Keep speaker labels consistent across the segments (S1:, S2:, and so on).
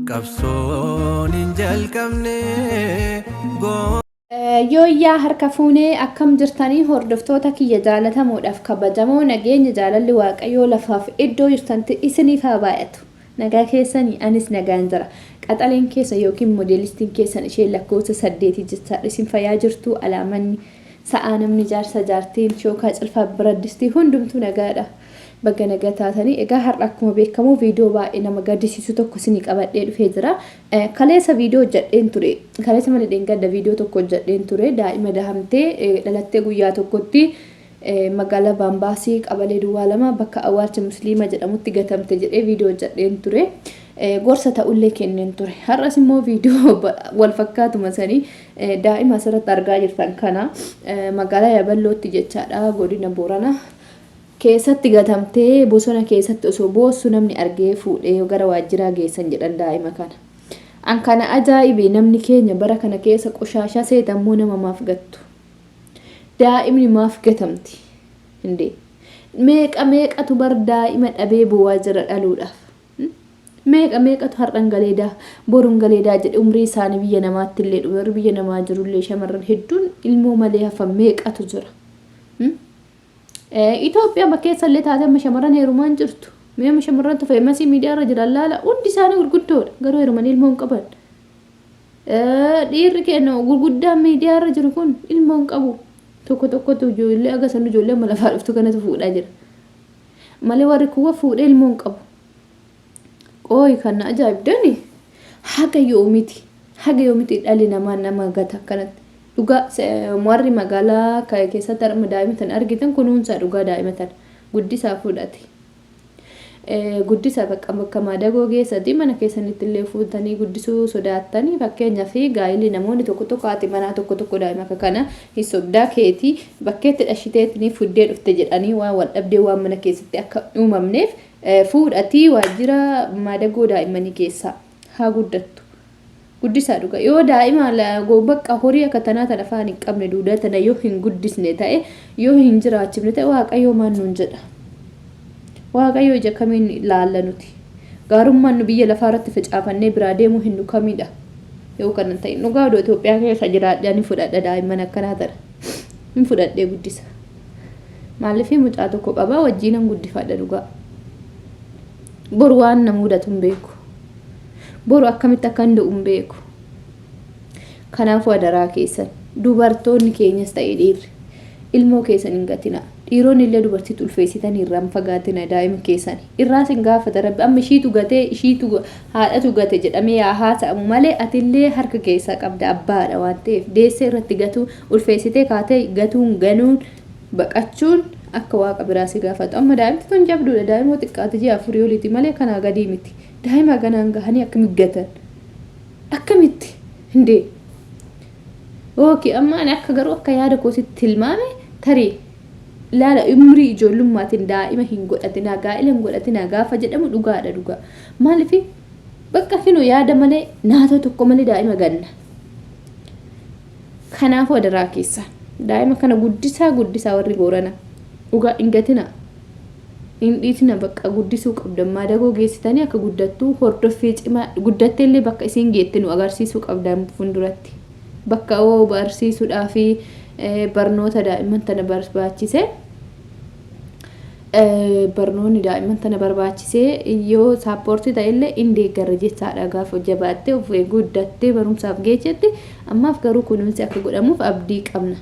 S1: Qabsoon hin jalqabne goo.
S2: Yooyyaa harka fuunee akkam jirtanii hordoftoota kiyya jaalatamoodhaaf kabajamoo nageenya jaalalli waaqayyoo lafaaf iddoo jirtantti isiniif haa baay'atu. Nagaa keessanii anis nagaan jira. Qaxaleen keessan yookiin modeelistiin keessan isheen lakkoofsa saddeetii jechaadha. Isin fayyaa jirtuu alaamanni sa'aa namni jaarsa jaartiin shookaa cilfaa biraddistii hundumtuu nagaadha. Baga nagaa taatanii egaa har'a akkuma beekamu viidiyoo baay'ee nama gaddisiisu tokko isinii qabadhee dhufee jira. Kaleessa viidiyoo hojjedheen ture. Kaleessa malee dheengadda viidiyoo tokko hojjedheen ture. Daa'ima dahamtee dhalattee guyyaa tokkotti magaalaa Baambaasii qabalee duwwaa 2 bakka awwaalcha musliima jedhamutti gatamte jedhee viidiyoo hojjedheen ture. Gorsa ta'ullee kenneen ture. Har'as immoo viidiyoo wal fakkaatuma sanii daa'ima asirratti argaa jirtan kana magaalaa Yaballootti jechaadha godina Booranaa keessatti gatamtee bosona keessatti osoo boossu namni argee fuudhee gara waajjiraa geessan jedhan daa'ima kana. An kana ajaa'ibe namni keenya bara kana keessa qoshaashaa seetan moo nama maaf gattu? Daa'imni maaf gatamti? Indee meeqa meeqatu bar daa'ima dhabee boo'aa jira dhaluudhaaf. Meeqa meeqatu har'an galeedaa borun galeedaa jedhe umrii isaanii biyya namaatti illee dhume warri biyya namaa jirullee shamarran hedduun ilmoo malee hafan meeqatu jira. Itoophiyaa keessa illee taate amma shamarran heerumaa hin jirtu. Mee amma shamarran feemasii miidiyaa irra jiran laala hundi isaanii gurguddoodha garuu heerumanii ilmoo hin qaban. Dhiirri keenya gurguddaan miidiyaa irra jiru kun ilmoo hin qabu. Tokko tokkotu ijoollee aga san ijoollee amma lafaa dhuftu kanatu fuudhaa jira. Malee warri kuwwa fuudhee ilmoo hin qabu. Qooyi kan na ajaa'ibdani haga yoomiti haga yoomiti dhalli namaa nama gata akkanatti. Dhugaa warri magaalaa keessatti harma daa'ima tana argitan kunuunsaa dhugaa daa'ima tana guddisaa fudhate. Guddisa bakka bakka maadagoo geessati mana keessanitti illee fuutanii guddisuu sodaattanii fakkeenyaaf gaa'illi namoonni tokko tokko haati manaa tokko tokko daa'ima akka kana hin sobdaa keetii bakkeetti dhashiteetini fuddee dhufte jedhanii waan wal dhabdee waan mana keessatti akka uumamneef fuudhatii waajjira maadagoo daa'immanii keessaa haa guddattu. Guddisaa dhuga. Yoo daa'ima bakka horii akka tanaa tan afaan hin qabne duudaa tana yoo hin guddisne ta'e yoo hin jiraachifne ta'e Waaqayyoo maal nuun jedha? Waaqayyoo ija kamiin laalla nuti? Gaarummaan nu biyya lafaa irratti facaafannee biraa deemuu hin nu kamidha? Yoo kana hin ta'in dhugaa odoo Itoophiyaa keessa jiraadhe ani fudhadha daa'imman akkanaa tana. Hin fudhadhee guddisa. Maaliif mucaa tokko qabaa wajjiinan guddifadha dhugaa. Boru waan na mudatu hin beeku. Boru akkamitti akkan du'u hin beeku. Kanaafuu adaraa keessan dubartoonni keenyas ta'e dhiirri ilmoo keessan hin gatinaa. Dhiironni illee dubartiitti ulfeessitanii irraa hin fagaatina daa'ima keessan. Irraas hin gaafata rabbi amma ishiitu gatee ishiitu haadhatu gate jedhamee yaa haasa'amu malee atillee harka keessaa qabda abbaadha waan ta'eef deessee irratti gatuu ulfeessitee kaatee gatuun ganuun baqachuun akka waaqa biraa si gaafatu. Amma daa'imti tun jabduudha daa'ima xiqqaate ji'a afurii oliiti malee kanaa gadii miti. Daa'ima ganaan gahanii akkamitti gatan? Akkamitti? Hindee. Ooki amma ani akka garuu akka yaada kootitti tilmaame tarii laala umrii ijoollummaatiin daa'ima hin godhatinaa gaa'ila hin godhatinaa gaafa jedhamu dhugaadha dhugaa. Maaliif bakka kinu yaada malee naatoo tokko malee daa'ima ganna. Kanaafuu adaraa keessa daa'ima kana guddisaa guddisaa warri boorana dhugaa hin gatinaa. Hin dhiisina bakka guddisuu qabdan maadagoo geessitanii akka guddattuu hordoffii cimaa guddattee illee bakka isiin geette nu agarsiisuu qabdan fuulduratti. Bakka oo barsiisuudhaa fi barnoota daa'imman tana barbaachise barnoonni daa'imman tana barbaachisee yoo saappoortii ta'ellee in deeggarra jechaadha gaafa jabaattee of guddattee barumsaaf geechetti ammaaf garuu kunuunsi akka godhamuuf abdii qabna.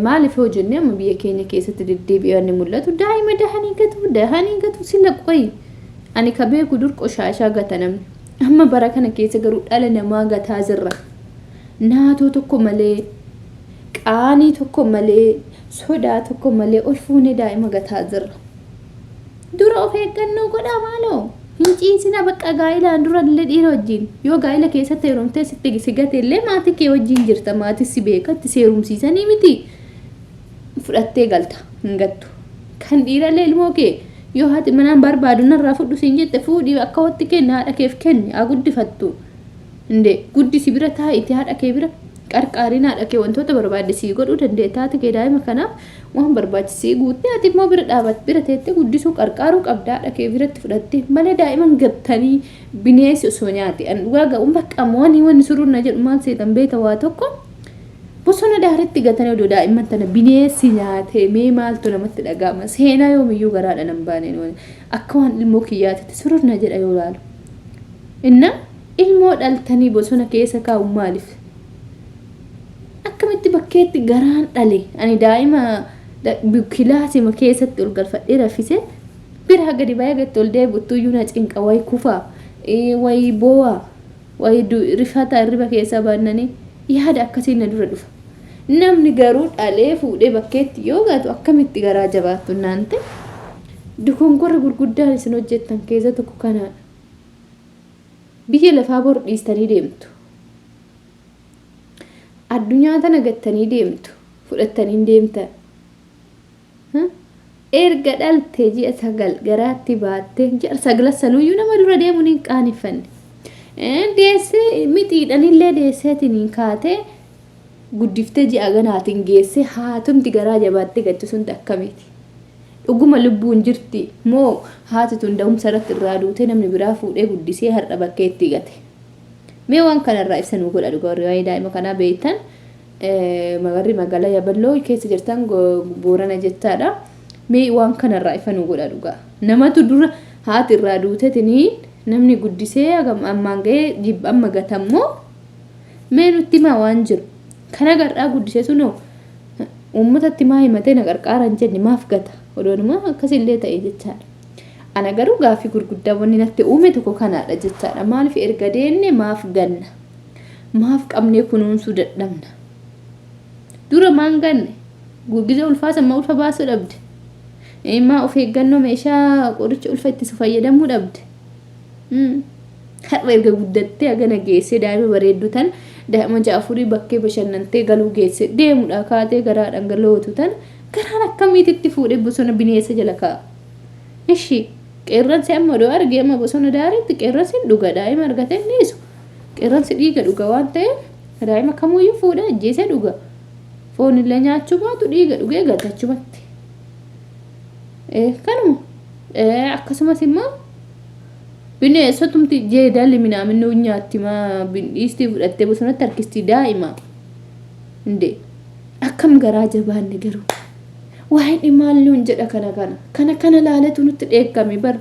S2: Maaliif yoo jenne amma biyya keenya keessatti deddeebi'ee wanni mul'atu daa'ima dahanii gatu dahanii gatu sila qoyi ani ka beeku dur qoshaashaa gata namni amma bara kana keessa garuu dhala namaa gataa jirra naatoo tokko malee qaanii tokko malee sodaa tokko malee ol fuunee daa'ima gataa jirra. Dura of eeggannoo godhaa maaloo. Hin ciisina bakka gaa'ilaan dura illee dhiira wajjin. Yoo gaa'ila keessatti heerumtee sitti si gate illee maatii kee wajjin jirta maatii si beeka itti si heerumsiisanii miti. Fudhattee galta hin gattu. Kan dhiirallee ilmoo kee yoo haati manaan barbaadu narraa fudhu siin jette fuudhii akka watti kenni haadha keef kenni haa guddifattu. Indee guddisi bira taa'iiti haadha kee bira. Qarqaariin haadha kee wantoota barbaadde sii godhuu dandeetta. Haati kee daa'ima kanaaf waan barbaachise sii guuttee ati immoo bira dhaabat bira teettee guddisuu qarqaaruu qabda haadha kee biratti fudhattee malee daa'iman gattanii bineensi osoo nyaate an dhugaa ga'uun bakka wanni wanni suruun na jedhu maal seetan beeta waa tokko bosona daaritti gatanii odoo daa'imman tana bineensi nyaate mee maaltu namatti dhaga'ama seenaa yoomiyyuu garaadha nan baaneen akka waan ilmoo kiyyaatitti surur na jedha yoo laalu. Inna ilmoo dhaltanii bosona keessa kaa'u maaliif? Akkamitti bakkeetti garaan dhale ani daa'ima kilaasima keessatti ol galfadhee raffise biraa gadi ba'ee gatti ol deebi'uttu iyyuu na cinqa wayi kufaa wayi boo'a wayi rifata hirriba keessaa baannanii yaada akkasiin na dura dhufa. Namni garuu dhalee fuudhee bakkeetti yoo gatu akkamitti garaa jabaattu naan ta'e dogongorri gurguddaan isin hojjettan keessa tokko kanaadha. Biyya lafaa bor dhiistanii deemtu. Addunyaa tana gattanii deemtu. Fudhattanii hin deemtan. Erga dhalte ji'a 9 garaatti baattee ji'a 9 sanuyyuu nama dura deemuun hin qaaneffanne. Deessee mixiidhanillee deesseetiin kaatee guddiftee ji'a ganaatiin geessee haatumti garaa jabaattee gattu sun akkamiiti? Dhuguma lubbuun jirti moo haati tun da'umsa irratti irraa duutee namni biraa fuudhee guddisee har'a bakkeetti gate? Mee waan kana irraa ibsa nuu godha dhuga warri waa'ee daa'ima kanaa beektan warri magaalaa Yaballoo keessa jirtan Boorana jettaadha. Mee waan kana irraa ifa nuu godha dhugaa. Namatu dura haati irraa duutetiniin namni guddisee hagam ammaan ga'ee jibba amma gatammoo mee nutti himaa waan jiru. Kana gar'aa guddisee sunoo uummatatti maa himatee na qarqaara hin jenne maaf gata odoonuma akkasillee ta'e jechaadha. Ana garuu gaaffii gurguddaa wanni natti uume tokko kanaadha jechaadha. Maaliif erga deenne maaf ganna? Maaf qabnee kunuunsuu dadhabna? Dura maan ganne? Gizee ulfaa san maa ulfa baasuu dhabde? Maa of eeggannoo meeshaa qoricha ulfa ittisu fayyadamuu dhabde? Har'a erga guddattee hagana geessee daa'ima bareeddu tan daa'ima ja'a afurii bakkee bashannantee galuu geesse deemudha kaatee garaa dhangala'ootu tan garaan akkamiititti fuudhee bosona bineensa jala kaa'a. Ishi qeerransi amma odoo arge amma bosona daariitti qeerransi hin dhuga daa'ima argatee hin dhiisu. Qeerransi dhiiga dhuga waan ta'eef daa'ima kamuyyuu fuudhee ajjeesee dhuga. Foon illee nyaachuu baatu dhiiga dhugee gata achumatti. Kanuma akkasumas immoo bineensotumti jeedalli minaamin nu nyaatti maa dhiistii fudhattee bosonatti harkisti daa'ima. Indee akkam garaa jabaanne garuu. Waa'ee maal nuun jedha kana kana kana kana laaletu nutti dheekkame bar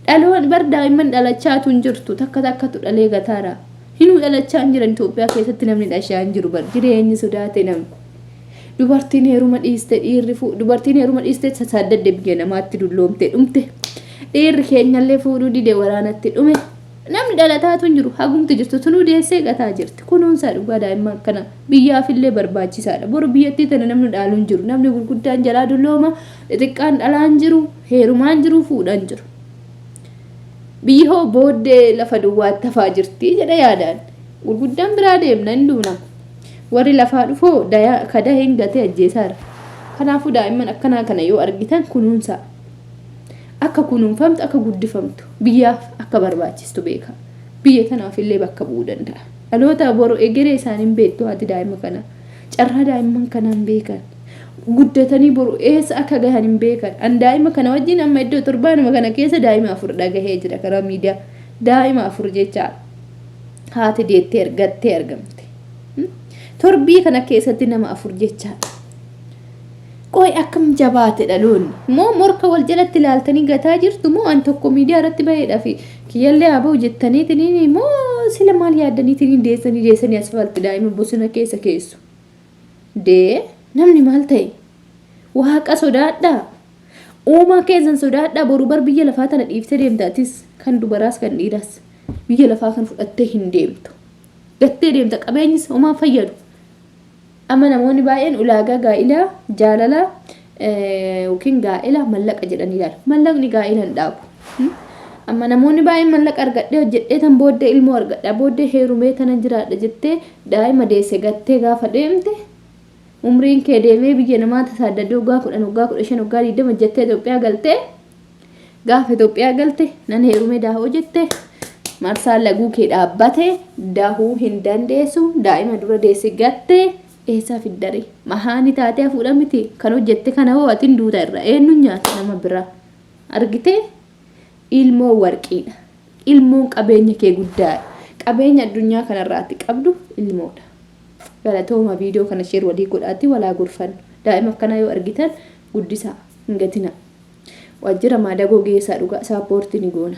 S2: dhaloon bar daa'imman dhalachaatu hin jirtu takka takkatu dhalee gataara hinuu dhalachaa hin jiran Itoophiyaa keessatti namni dhashaa hin jiru bar jireenyi sodaate namni dubartiin heeruma dhiiste dhiirri fuu dubartiin heeruma dhiiste sasaaddadde biyya namaatti dulloomte dhumte dhiirri keenyallee fuudhuu dide waraanatti dhume Namni dhalataatu hin jiru. Hagumti jirtu tunuu deessee gataa jirti. Kunuunsaa dhugaa daa'imman kana biyyaafillee barbaachisaadha. Boru biyyattii tana namni dhaalu hin jiru. Namni gurguddaan jalaa dullooma, xixiqqaan dhalaa hin jiru, heerumaa hin jiru, fuudhaa hin jiru. Biyyi hoo booddee lafa duwwaatti hafaa jirti jedha yaadaan. Gurguddaan biraa deemna hin duuna. Warri lafaa dhufoo ka daheen gatee ajjeesaara. Kanaafuu daa'imman akkanaa kana yoo argitan kunuunsaa. Akka kunuunfamtu, akka guddifamtu, biyyaaf akka barbaachistu beekaa. Biyya tanaaf illee bakka bu'uu danda'a. Dhaloota boru egeree isaanii hin beektu haati daa'ima kanaa. Carraa daa'imman kanaa hin beekan. Guddatanii boru eessa akka gahan hin beekan. An daa'ima kana wajjin amma iddoo torbaanuma kana keessa daa'ima 4 dhagahee jira karaa miidiyaa. Daa'ima 4 jecha haati deettee argattee argamte. Torbii kana keessatti nama 4 jechaadha. Qoy akkam jabaate dhaloonni? Moo morka wal jalatti ilaaltanii gataa jirtu moo an tokko miidiyaa irratti baheedha fi kiyyallee haa bahu jettaniitiin moo sila maal yaaddaniitiin deessanii deessanii asfaalti daa'ima bosona keessa keessu? Dee namni maal ta'e? Waaqa sodaadhaa. Uumaa keessan sodaadhaa boru bar biyya lafaa tana dhiiftee deemta atis kan dubaraas kan dhiiraas biyya lafaa kan fudhattee hin deemtu. Gattee deemta qabeenyis homaa fayyadu. Amma namoonni baay'een ulaagaa gaa'ilaa jaalala yookiin gaa'ela mallaqa jedhanii ilaalu. Mallaqni gaa'ela hin dhaabu. Amma namoonni baay'een mallaqa argadhee hojjedhee tan booddee ilmoo argadha booddee heerumee tanan jiraadha jettee daa'ima deesse gattee gaafa deemte umriin kee deemee biyya namaa tasaaddadde waggaa 10 waggaa 15 waggaa 20 jettee Itoophiyaa galtee gaafa Itoophiyaa galte nan heerumee daa'oo jette Marsaan laguu kee dhaabbate dahuu hin dandeessu daa'ima dura deesse gatte eessaa fiddare mahaani taatee hafuudha miti kan hojjette kana hoo atin duuta irra eenyu nyaata nama biraa argite ilmoo warqiidha ilmoon qabeenya kee guddaadha qabeenya addunyaa kanarraatti qabdu ilmoodha galatooma viidiyoo kana sheer walii godhaatti walaa gorfannu daa'ima akkanaa yoo argitan guddisaa hin gatina. Waajjira maadagoo geessaa dhugaa saappoorti ni goona.